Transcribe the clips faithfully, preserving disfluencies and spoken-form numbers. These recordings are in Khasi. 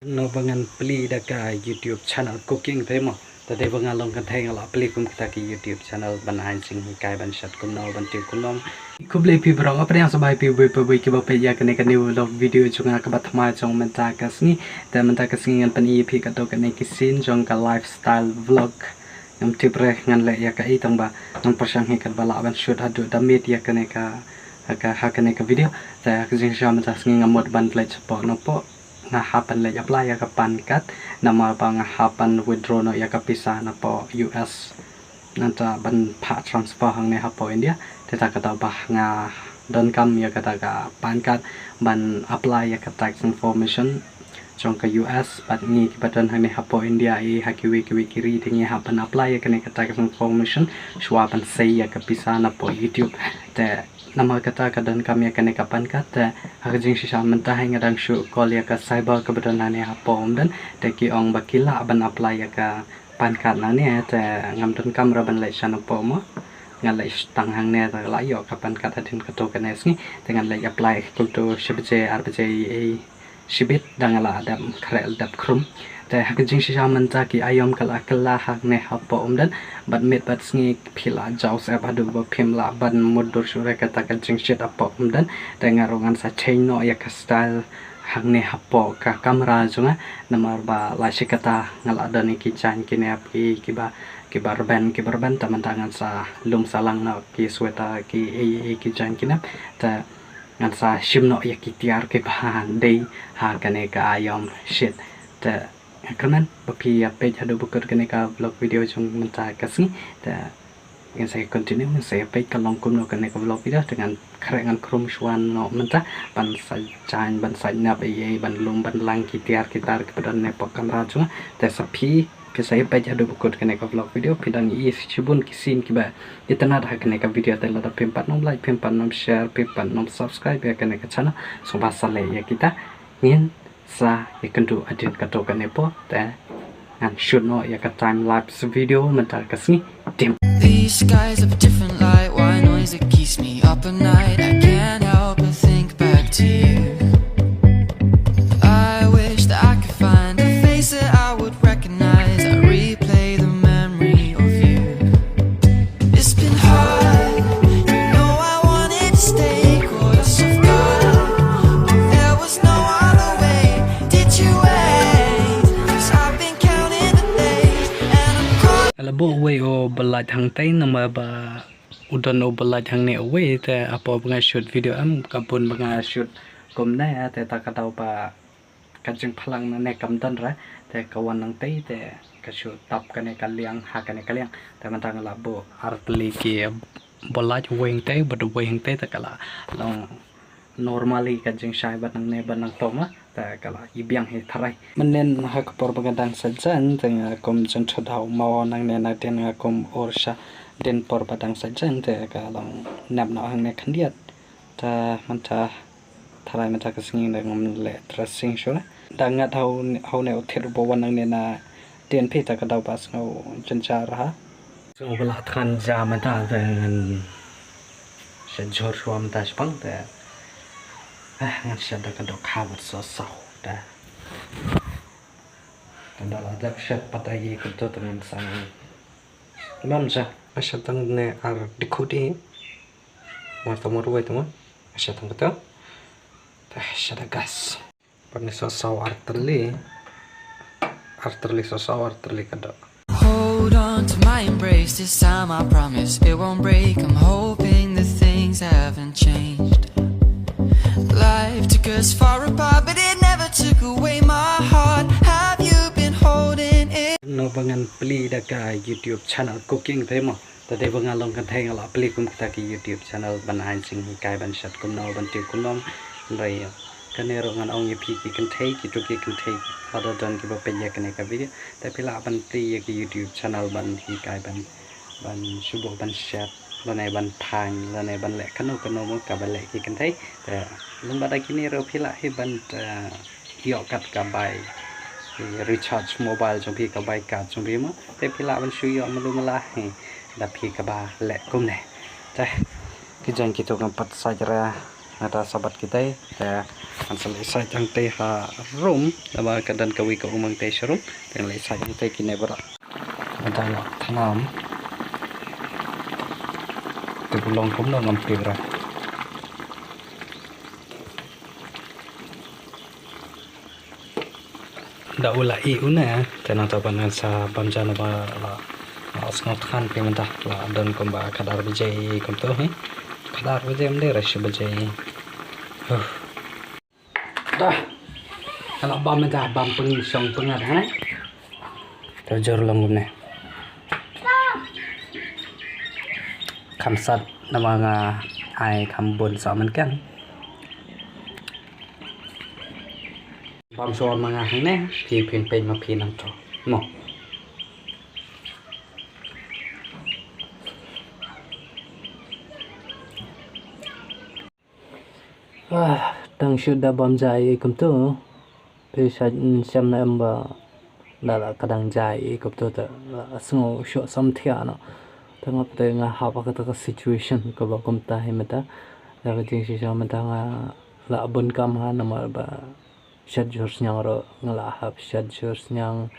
Naba ngan plie da ka YouTube channel cooking te mo. Te dei ba nga long kynthei nga la plie kum kita ki YouTube channel ban ai jinghikai ban shet kumno ban tiew kumno. Khublei phi baroh, nga pdiang sngewbha ïa phi bun bun kiba peit ïa kane ka new vlog video jong nga kaba thymmai jong mynta ka sngi. Te mynta ka sngi ngan pyni ïa phi katto katne ki scene jong ka lifestyle vlog. Ngam tip re ngan leh ïa kaei tang ba ngan pyrshang hi katba lah ban shoot haduh da miet ïa kane ka, ha ka, ha kane ka video. Te ha ka jingshisha mynta ka sngi nga mut ban leit shapoh napoh. Nga hap ban leit apply ïa ka PAN card namar ba nga hap ban withdraw noh ïa ka pisa napoh U S. Nangta ban phah transfer hangne hapoh India. Te ta kata ba nga donkam ïa kata ka PAN card ban apply ïa ka tax information jong ka U S, bad ngi kiba don hangne hapoh India, i ha kiwei kiwei ki ri te ngi hap ban apply ïa kane ka tax information shuwa ban sei ïa ka pisa napoh YouTube. Te namar kata ka donkam ïa kane ka PAN card, te ha ka jingshisha mynta hi nga dang shu call ïa ka cyber kaba don hangne hapoh Umden, te ki ong ba ki lah ban apply ïa ka PAN card nangne, te ngam donkam ruh ban leit sha napoh mo. Nga leit tang hangne te la ïoh ka PAN card hadien katto katne sngi, te ngan leit apply kumto shi baje ar baje ei, shibit da nga la dep khreh dep khrum. Te ha ka jingshisha mynta ki aïom ka la kylla hangne hapoh Umden. Bad miet bad sngi phi la jaw sep haduh ba phim lah ban mutdur shuh re kata ka jingshit hapoh Umden. Te nga ruh ngan sa change noh ïa ka style hangne hapoh ka camera jong nga. Namar ba la shi katta nga la don ïa ki jaiñ ki nep ki, kiba, kiba rben, kiba rben. Te mynta ngan sa lum sa lang noh ki sweater ki, ei, ei, ki jaiñ ki nep. Te ngan sa shim noh ïa ki tiar kiba dei ha kane ka aïom shit. Te nga kyrmen ba phi ïa peit haduh ba kut kane ka vlog video jong mynta ka sngi. Te ngin sa ïa continue, ngin sa ïa peit ka long kumno kane ka vlog video. Te ngan khreh ngan khrum shuwa noh mynta ban sa jaiñ, ban sa nap ei ei, ban lum ban lang ki tiar ki tar kiba don ne pok camera jong nga. Te sa phi, phi sa ïa peit haduh ba kut kane ka vlog video, phi dang ïohi shibun ki scene kiba itynnad ha kane ka video. Te lada phim pat nym like, phim pat nym share, phim pat nym subscribe ïa kane ka channel, sngewbha sa leh ïa kita. Ngin sa ïakynduh hadien katto katne por, te ngan shoot noh ïa ka time lapse video mynta ka sngi. Dim. These skies have a different light. Why noise that keeps me up at night? I can't help but think back to you. I wish that I could find a face that I would recognize. I replay the memory of you. It's been hard, you know I wanted to stay, caught us off guard. There was no other way, did you wait? 'Cause I've been counting the days, and I'm caught. Ka la buh uwei u ba lait hangtei namar ba u don u ba lait hangne uwei, te hapoh ba nga shoot video em, ka bun ba nga shoot kumne, te ta ka daw ba ka jingphalang nangne kam don re, te ka wan nangtei, te ka shu tap kane ka liang ha kane ka liang. Te mynta nga la buh artylli ki ba lait, uwei hangtei bad uwei hangtei, te ka la long normally ka jingshai bad nangne bad nangto ma, te ka la i biang hi tharai. Mynnin ha ka por ba nga dang sait jaiñ, te nga kum jynthut ha u maw nangne, na dien nga kum ur sha dien por ba dang sait jaiñ, te ka long nep noh hangne khyndiat. Te mynta tharai mynta ka sngi da ngam leh dressing shuh. Da ngat ha u ne, ha u ne u thied u ba wan nangne na dien phi, ta ka daw ba sngew jynjar ha. Sngew ba la thngan ja mynta, te ngan shet jhur shuwa mynta shaphang, te, eh, ngan shet da ka dohkha bad sohsaw, te. Te da la dep shet pat agi kumto te ngan sa ngan. Mam ja. Nga shet tang ne ar dkhot hi. Mar ta mor wai tang. Nga shet tang kato. Te shet da gas. Pat ne sohsaw artylli. Artylli sohsaw artylli ka doh. Hold on to my embrace, this time I promise it won't break. I'm hoping that things haven't changed. Life took us far apart, but it never took away my heart. Have you been holding it? Naba ngan plie da ka YouTube channel cooking te mo. Te dei ba nga long kynthei nga la plie kum kita ki YouTube channel ban ai jinghikai ban shet kumno ban tiew kumno. Hynrei kane ruh ngan ong ïa phi ki kynthei, kito ki kynthei lada don kiba peit ïa kane ka video, te phi lah ban plie ïa ki YouTube channel ban hikai ban, ban shu buh ban shet lane ban thaiñ lane ban leh kano kano mo kaba leh ki kynthei. Te lyngba da kine ruh phi lah hi ban, eh, ïoh kat ka bai, eh, recharge mobile jong phi, ka bai card jong phi mo. Te phi lah ban shu ïoh malu mala hi da phi kaba leh kumne. Te ki jaiñ kito ngam pat sait re. Nangta sabat kitei te ngan sa leit sait hangtei ha rum, naba ka don kawei ka um hangtei sha rum, te ngan leit sait hangtei kine baroh. Nangta la thnam. Te u long kumno ngam tip re. Da u la ih une, te nangta ban ngan sa bam ja naba la, la sngewthngan phi mynta la don kumba khatar baje kumto hi. Khatar baje ym dei re shi baje. Huh. Da. Ka la bam mynta bam pynshong pyngngad ha. Te jur long kumne. Kham sat naba nga ai kham bun sa mynken. Bam shuwa ma nga hangne, phi phin peit ma phi nangto. Mo. Ah, tang shu da bam jai kumto. Phi sa shem na em ba da la ka dang jai kumto te la sngew shuh sam thiah no. Te ngap te nga hap ha kata ka situation kaba kumta hi mynta. Da ka jingshisha mynta nga la bun kam ha namar ba shet jhur sniang ruh nga la hap shet jhur sniang.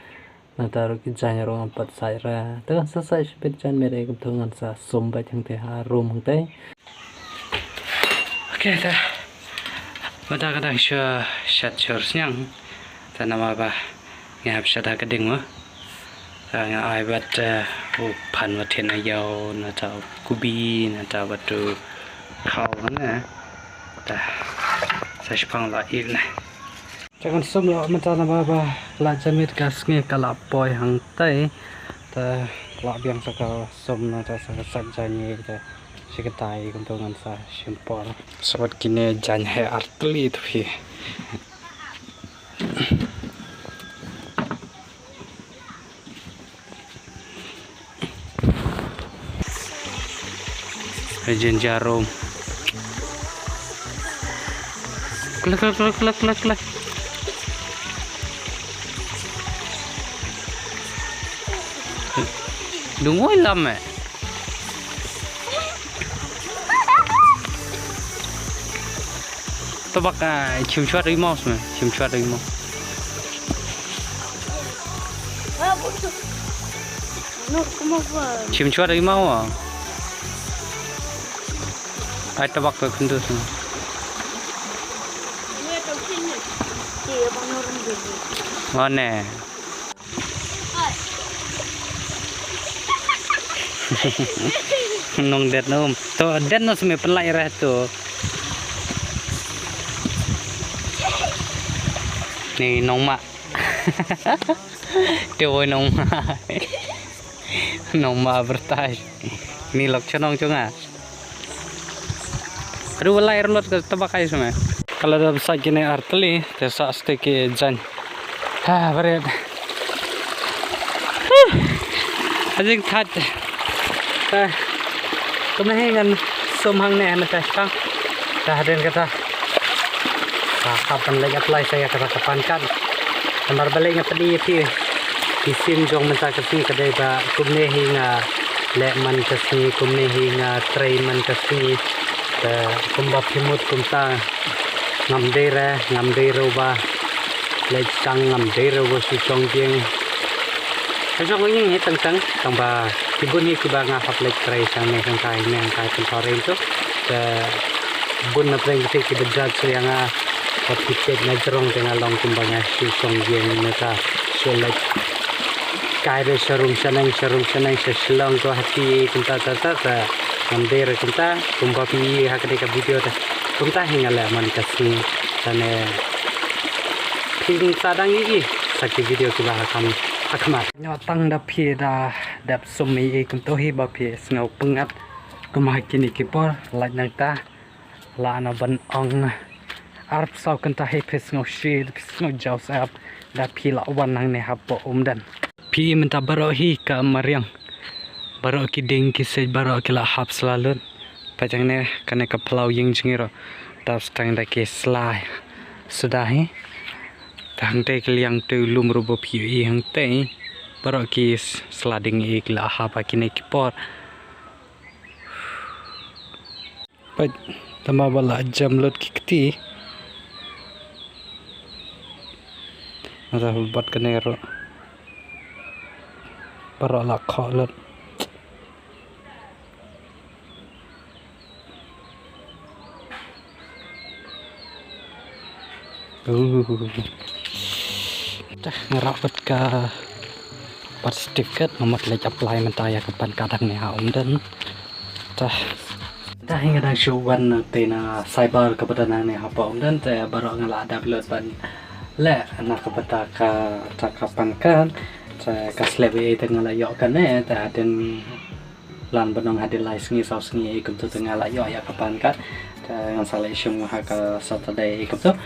Nangta ruh ki jaiñ ruh ngam pat sait re. Te ngan sa sait shibit jaiñ met ei kumto ngan sa sum beit hangtei ha rum hangtei. Okay, te mynta ka dang shu shet jhur sniang. Te namar ba nga hap shet ha ka ding mo. Te nga ai bad, eh, u phan wa thin a ïaw nangta u kubi nangta bad u khaw ne. Te sa shipang la ip ne. Te ngan sum la mynta naba ba la janmiet ka sngi ka la poi hangtei. Te la biang sa ka sum nangta sa ka sait jaiñ te shi katai kumto ngan sa shim por. Sa bad kine jaiñ he artylli tu phi. Regen jarum. Klek, klek, klek, klek, klek, klek. Dungoi lam eh. Tobak, ah, chim chwat ri maus me, chim chwat ri maus. Chim chwat ri maus. Ai tobak ka khyndu sung. Wane. Nong det nom. To det no sumi pelai reh tu. Ni nong ma. Te woi nong ma. Nong ma bertai. Ni lok chonong chonga. Aduh, walai rlot ka taba kai sumai. Ka la da bsa kine artylli, te sa ste ki jaiñ. Ha, baret. Huh. Ajing that. Eh, kumne hi ngan sum hangne mynta shipang. Te hadien kata. Ka, ka pan leit apply sa ïa kata ka pan card. Namar balei nga pyni ïa phi. Ki sien jong mynta ka sngi ka dei ba kumne hi nga leh man ka sngi, kumne hi nga trei man ka sngi. Te kumba phi mut kumta ngam dei re, ngam dei re ba leit shang, ngam dei re ba shu shong ïing. Ka shong ïing hi tang tang, tang ba ki bun hi kiba nga hap leit trei shang ne shang kai ne shang kai pynthor ïing tu. Te bun na pdeng ki kiba judge ïa nga. Ba phi peit na jrong te nga long kumba nga shu shong ïing ne ta shu leit kai re sha rum sha neng, sha rum sha neng, sha Shillong, Guwahati, kumta ta ta ta. Ngam dei re kumta, kumba phi i ha kane ka video te. Kumta hi nga leh man ka sngi. Tane phin sa dang i i sa ki video kiba ha kham ha khmat. Ñiuh tang da phi da dep sum i i kumto hi ba phi sngew pyngngad. Kum ha kine ki por lait nangta. La na ban ong arphew saw kynta hi phi sngew shi, phi sngew jaw sap da phi la wan nangne hapoh Umden. Phi i mynta baroh hi ka mariang. Baroh ki dieng ki siej baroh ki la hap sla lut. Pajang ne kane ka phyllaw ïing jong ngi ruh dap stang da ki sla suda hi. Te hangtei ki liang te u lum ruh ba phi i hangtei. Baroh ki sla dieng i ki la hap ha kine ki por. Peit, Tama ba la jam lut ki kti. Ada bat kane ro. Baroh la khoh lut. Uh. Tah, nga rah pat ka birth certificate, nga mut leit apply mynta ïa ka PAN card hangne ha Umden. Tah. Tah, nga dang shu wan te na cyber kaba don hangne hapoh Umden, te baroh nga la dep lut ban leh na ka bynta kata ka PAN card. Te ka slip ei te nga la ïoh kane, te hadien lan ban ong hadien lai sngi saw sngi ei kumto te nga la ïoh ïa ka PAN card. Te ngan sa leit shim ha ka Saturday ei kumto.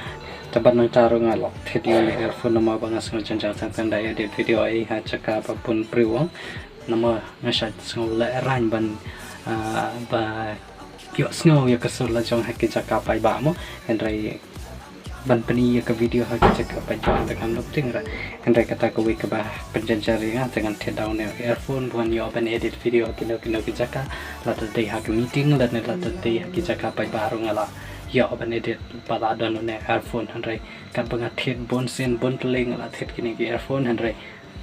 Te ban nangta ruh nga la thied ïa u earphone namar ba nga sngew jynjar teng teng da edit video ei ha jaka ba bun briew ong. Namar nga shait sngew lehraiñ ban, ah, ba ïohsngew ïa ka sur la jong ha ki jaka paidbah mo. Hynrei ban pyni ïa ka video ha ki jaka paidbah te kam duk tieng ruh. Hynrei kata kawei kaba pynjynjar ïa nga te ngan thied da une u earphone ba ngan ïoh ban edit video ha kino kino ki jaka, lada dei ha ka meeting lane lada dei ha ki jaka paidbah ruh nga la ïoh ban edit ba la don une u earphone. Hynrei katba nga thied bun sien bun tylli nga la thied kine ki earphone, hynrei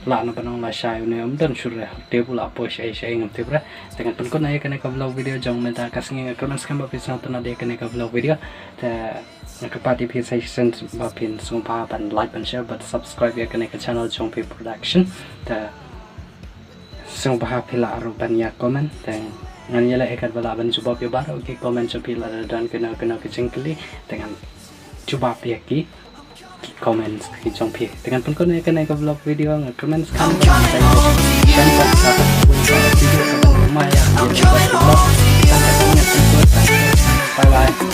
lah na ban ong lashai une um don shuh re, te u la poi shaei shaei ngam tip re. Te ngan pynkut noh ïa kane ka vlog video jong mynta ka sngi. Nga kyrmen skhem ba phi sngewtynnat ïa kane ka vlog video. Te nga kyrpad ïa phi sa shisien ba phin sngewbha ban like, ban share, ban subscribe ïa kane ka channel jong phi production. Te sngewbha phi lah ruh ban ïa comment. Te ngan ïaleh ïa katba lah ban jubab ïa baroh ki comment jong phi, lada don kino kino ki jingkylli te ngan jubab ïa ki ki comments ki jong phi. Te ngan pynkut noh ïa kane ka vlog video, nga kyrmen skhem ba phi sngewtynnat ïa kane ka vlog. Bye bye.